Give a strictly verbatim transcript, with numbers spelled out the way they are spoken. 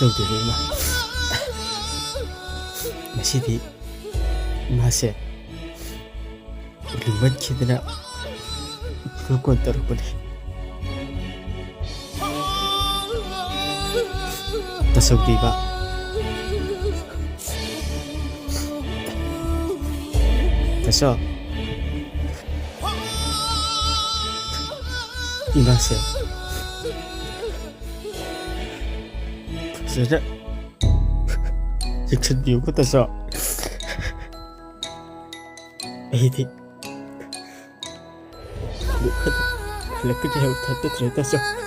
ꯇꯧꯗꯦꯅꯦ ꯏꯃꯥ꯫ ꯉꯁꯤꯗꯤ ꯏꯃꯥꯁꯦ ꯂꯤꯡꯃꯟꯈꯤꯗꯅ video call ꯇꯧꯔꯛꯄꯅꯤ꯫ ꯇꯥꯆꯧꯗꯤ ꯏꯃꯥ꯫ ꯇꯥꯆꯧ꯫ ꯏꯃꯥꯁꯦ ꯐꯖꯅ ꯌꯦꯡꯁꯤꯟꯕꯤꯌꯨꯀꯣ ꯇꯥꯆꯧ꯫ ꯑꯩꯗꯤ ꯍꯜꯂꯛꯀꯅꯤ ꯍꯥꯏꯕ ꯊꯥꯖꯗ꯭ꯔꯦ ꯇꯥꯆꯧ꯫